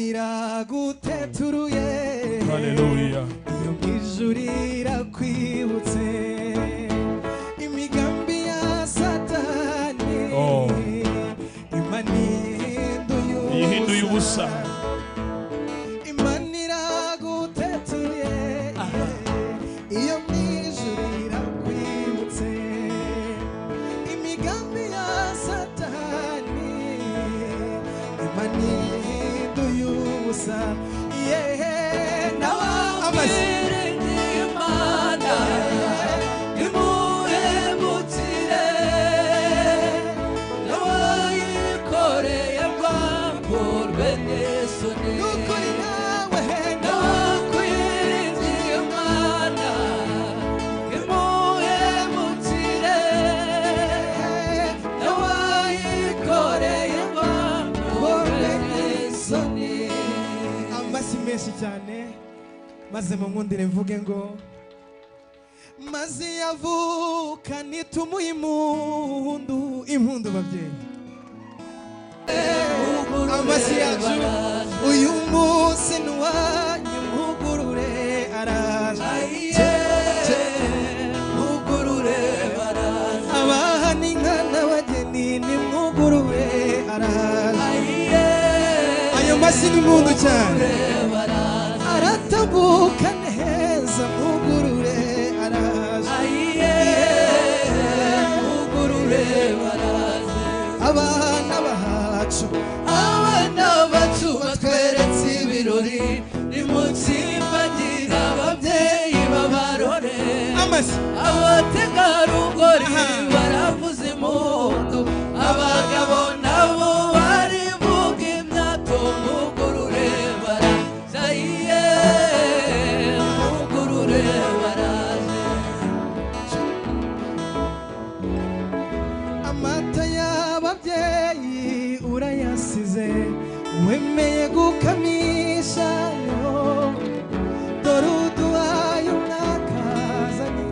Imana iraguteturuye. Haleluya. Iyo mw'ijuru irakwibutse imigambi ya Satani. Oh. Imana ihinduye Ihinduye ubusa. Imana iragutetuye. Iyo mw'ijuru irakwibutse imigambi ya Satani. Imana ihinduye ubusa. Yehe nawe amashyi. Imana imuhemukire n'abayikoreye bamburwe n'isoni. Nukuri nawe N'abakwiringiye Imana imuhemukire n'abayikoreye bamburwe n'isoni. Amashyi menshi cyane, maze munkundire mvuge ngo maze yavuka nitumuye impundu, impundu babyeyi. Amashyi yacu uyu munsi nuwanyu, mugurure araje. Mugurure baraza. Abahana inka n'abageni nimwugurure araje. Ayo mashyi n'impundu cyane. Aratambuka neza, mugurure araje. Mugurure baraza. Abana bacu, abana bacu batweretse ibirori, nimutsimbagira ababyeyi babarore. Amashyi. Abategarugori Aha. baravuza impundu, abagabo nabo barivuga imyato. Mugurure baraza, iye mugurure baraza. Amata y'ababyeyi urayasize, wemeye gukamisha yo. Dore uduhaye umwaka, azanye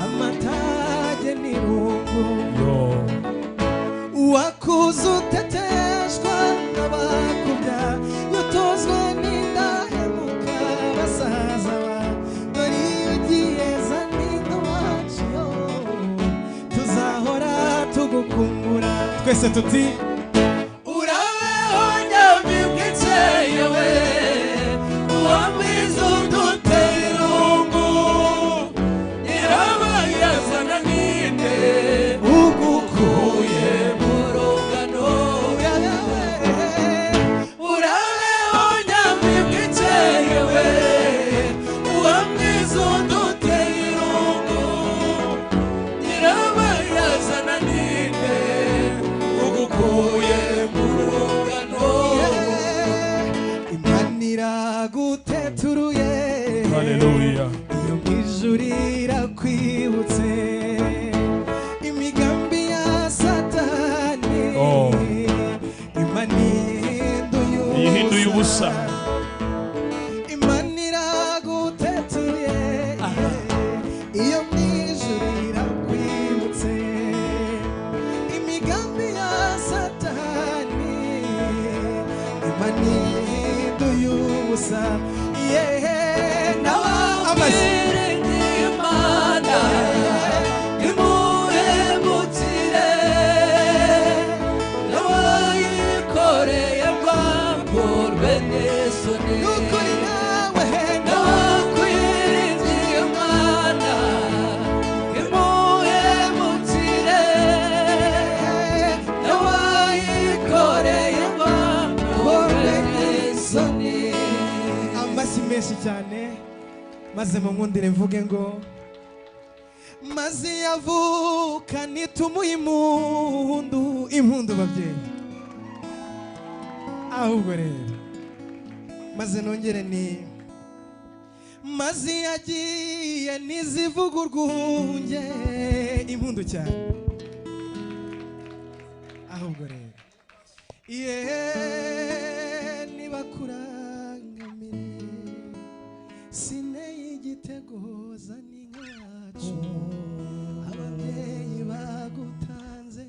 amatage n'irungu. Yo. Wakuze uteteshwa n'abakubya, utozwa n'indahemuka basaza ba. Dore iyo ugiye zaninda wacu yo, tuzahora tugukumbura twese tuti Urabeho nyamibwa ikeye we, uwo mwiza udutera irungu, nyirabayazana ninde ugukuye mu rungano? Urabeho nyamibwa ikeye we, uwo mwiza udutera irungu, nyirabayazana ninde ugukuye mu rungano? Imana iraguteturuye. Haleluya. Iyo mw'ijuru irakwibutse imigambi ya Satani. Oh. Imana ihinduye Ihinduye ubusa. Imana iragutetuye. Iyo mw'ijuru irakwibutse imigambi ya Satani. Imana ihinduye ubusa. Yehe nawe amashyi. Imana imuhemukire n'abayikoreye bamburwe n'isoni. Nukuri nawe N'abakwiringiye Imana imuhemukire n'abayikoreye bamburwe n'isoni. Amashyi menshi cyane, maze munkundire mvuge ngo maze yavuka nitumuye impundu, impundu babyeyi. Ahubwo rero maze nongere ni maze yagiye ntizivuga urwunge, impundu cyane. Ahubwo rero ye nibakurangamire sineye igitego zana inkacu, ababyeyi bagutanze.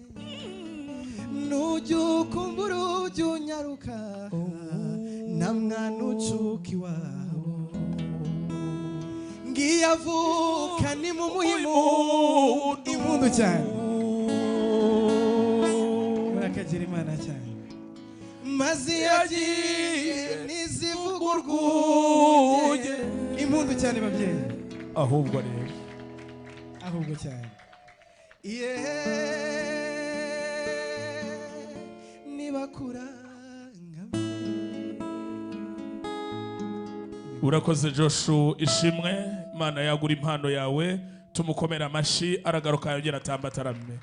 Nujya ukumbura ujya unyaruka. Na mwana ucuka iwabo ngiye avuka ni mu muhimu impundu cyane murakagira Imana cyane maze yagiye nizivuga urwunge impundu cyane babyeyi ahubwo rero ahubwo cyane nibakuranga Urakoze Joshua ishimwe. Imana yagura impano yawe, tumukomera amashyi, aragaruka yongera atamba atarame.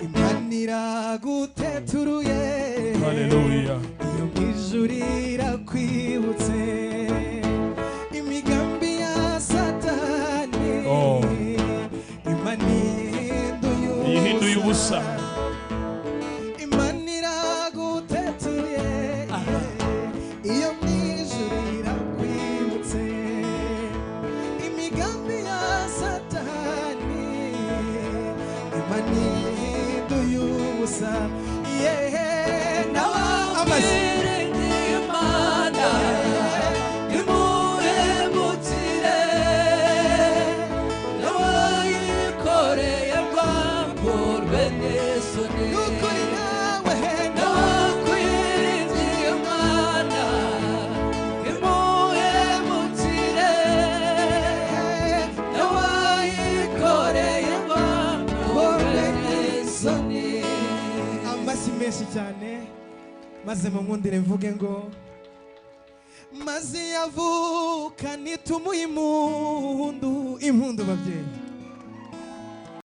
Imana iraguteturuye. Haleluya. Iyo mwijuru irakwibutse imigambi ya Satani. Imana ihinduye ubusa. Imana iraguteturuye. Iyo mwijuru irakwibutse imigambi ya Satani. Imana ihinduye ubusa. Imana imuhemukire n'abayikoreye bamburwe n'isoni. Nukuri nawe N'abakwiringiye Imana imuhemukire n'abayikoreye bamburwe n'isoni. Amashyi menshi cyane maze munkundire mvuge ngo maze yavuka nitumuye impundu impundu babyeyi.